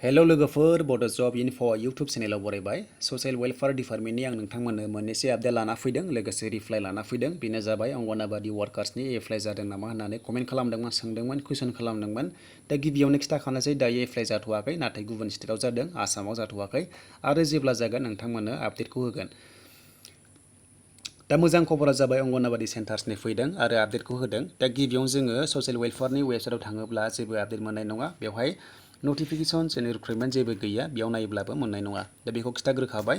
hello लोगोफोर बड' जब enough' YouTube चेनेलाव बरायबाय social welfare डिपार्टमेन्टनि आं नोंथांमोननो मोननैसो आपडेट लाना फैदों लोगोसे रिप्लाइ लाना फैदों बेनो जाबाय अंगनाबादि वार्कार्सनि एप्लाइ जादों नामा होननानै कमेन्ट खालामदोंमोन सोंदोंमोन कुइसन खालामदोंमोन दा गिबियावनो खिथाखानोसै दायो एप्लाइ जाथ'वाखै नाथाय गुबुन स्टेटआव जादों आसामाव जाथ'वाखै आरो जेब्ला जागोन नोंथांमोननो आपडेटखौ होगोन दा मोजां खबरा जाबाय अंगनाबादि सेन्टार्सनि फैदों आरो आपडेटखौ होदों दा गिबियावनो जोङो ससियेल वेलफेयारनि वेबसाइटआव थाङोब्ला जेबो आपडेट मोननाय नङा बेवहाय नटिफिकेशन एन्ड रिक्रुटमेन्ट जेबो गैया बेयाव नायोब्लाबो मोननाय नङा दा बेखौ खिथाग्रोखाबाय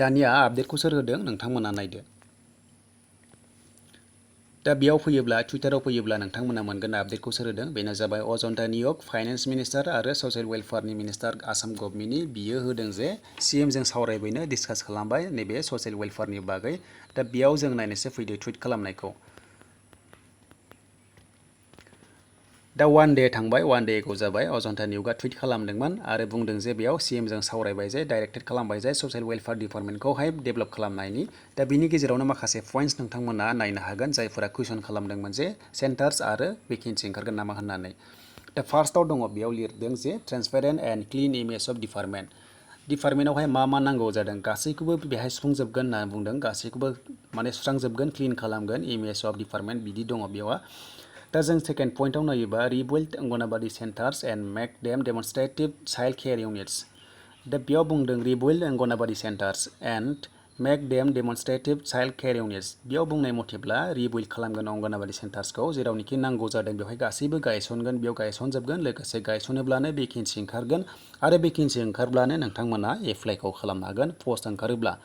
दानिया आपडेटखौ सोर होदों नोंथांमोना नायदो दा बेयाव फैयोब्ला टुइटाराव फैयोब्ला नोंथांमोना मोनगोन आपडेटखौ सोर होदों बेनो जाबाय अजन्ता नियक फाइनान्स मिनिस्टार आरो ससियेल वेलफेयारनि मिनिस्टार आसाम गभर्नमेन्टनि बियो होदों जे CM जों सावरायबायनो डिसकास खालामबाय नैबे ससियेल वेलफेयारनि बागै दा बेयाव जों नायनोसो फैदो टुइट खालामनायखौ दा वान डे थांबाय वान डे एगो जाबाय अजन्ता नियकआ टुइट खालामदोंमोन आरो बुंदों जे बेयाव CM जों सावरायबाय जे डाइरेक्टेड खालामबाय जे ससियेल वेलफेयार डिपार्टमेन्टखौहाय डेभेलप खालामनायनि दा बिनि गेजेरावनो माखासे पइन्ट्स नोंथांमोना नायनो हागोन जायफोरा कुइसन खालामदोंमोन जे सेन्टार्स आरो भेकेन्सि ओंखारगोन नामा होननानै दा फार्स्टआव दङ बेयाव लिरदों जे ट्रेन्सपेरेन्ट एन्ड क्लिन इमेज अफ डिपार्टमेन्टआवहाय मा नांगौ जादों गासैखौबो बेहाय सुफुंजोबगोन होनना बुंदों गासैखौबो माने सुस्रांजोबगोन क्लिन खालामगोन इमेज अफ डिपार्टमेन्ट बिदि दङ बेयाव दा जों सेकेन्ड पइन्टआव नायोबा rebuild anganwadi centres and make them demonstrative child care units दा बेयाव बुंदों rebuild anganwadi centres and make them demonstrative child care units बेयाव बुंनाय मथेब्ला रिबिल्ड खालामगोन अंगनाबादि सेन्टार्सखौ जेरावनोखि नांगौ जादों बेवहाय गासैबो गायसनगोन बेयाव गायसनजोबगोन लोगोसे गायसनोब्लानो भेकेन्सि ओंखारगोन आरो भेकेन्सि ओंखारब्लानो नोंथांमोना एप्लाइखौ खालामनो हागोन पस्ट ओंखारोब्ला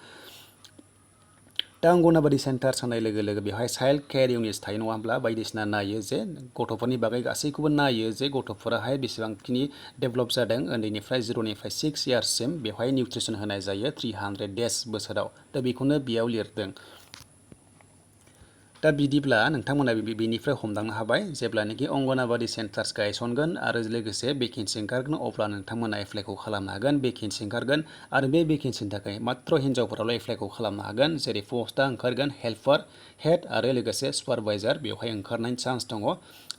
दा अंगनाबादि सेन्टार्स होनाय लोगो लोगो बेवहाय चाइल्ड केयार इउनिट्स थायो नङा होमब्ला बायदिसिना नायो जे गथ'फोरनि बागै गासैखौबो नायो जे गथ'फोराहाय बेसेबांखिनि डेभेलप जादों उन्दैनिफ्राय 0निफ्राय 6 इयार्ससिम बेवहाय निउट्रिसन होनाय जायो 300 डेज बोसोराव दा बेखौनो बेयाव लिरदों दा बिदिब्ला नोंथांमोना बेनिफ्राय हमदांनो हाबाय जेब्लानोखि अंगनाबादि सेन्टार्स गायसनगोन आरो लोगोसे भेकेन्सि ओंखारगोन अब्ला नोंथांमोना एप्लाइखौ खालामनो हागोन भेकेन्सि ओंखारगोन आरो बे भेकेन्सिनि थाखाय मात्र हिन्जावफोराल' एप्लाइखौ खालामनो हागोन जेरै पस्टआ ओंखारगोन हेल्पार हेड आरो लोगोसे सुपारभाइजार बेवहाय ओंखारनायनि चान्स दङ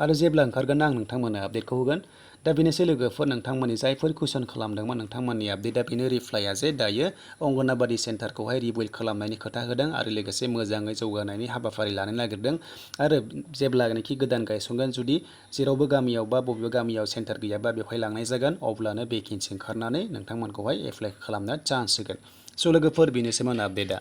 आरो जेब्ला ओंखारगोन आं नोंथांमोननो आपडेटखौ होगोन दा बेनोसै लोगोफोर नोंथांमोननि जायफोर कुइसन खालामदोंमोन नोंथांमोननि आपडेटआ बेनो रिप्लाइआ जे दायो अंगनाबादि सेन्टारखौहाय रिबिल्ड खालामनायनि खोथा होदों आरो लोगोसे मोजाङै जौगानायनि हाबाफारि लानो नागिरदों आरो जेब्लानोखि गोदान गायसनगोन जुदि जेरावबो गामियाव बा बबेबा गामियाव सेन्टार गैयाबा बेवहाय लांनाय जागोन अब्लानो भेकेन्सि ओंखारनानै नोंथांमोनखौहाय एप्लाइ खालामनो चान्स होगोन स' लोगोफोर बेनोसैमोन आपडेटआ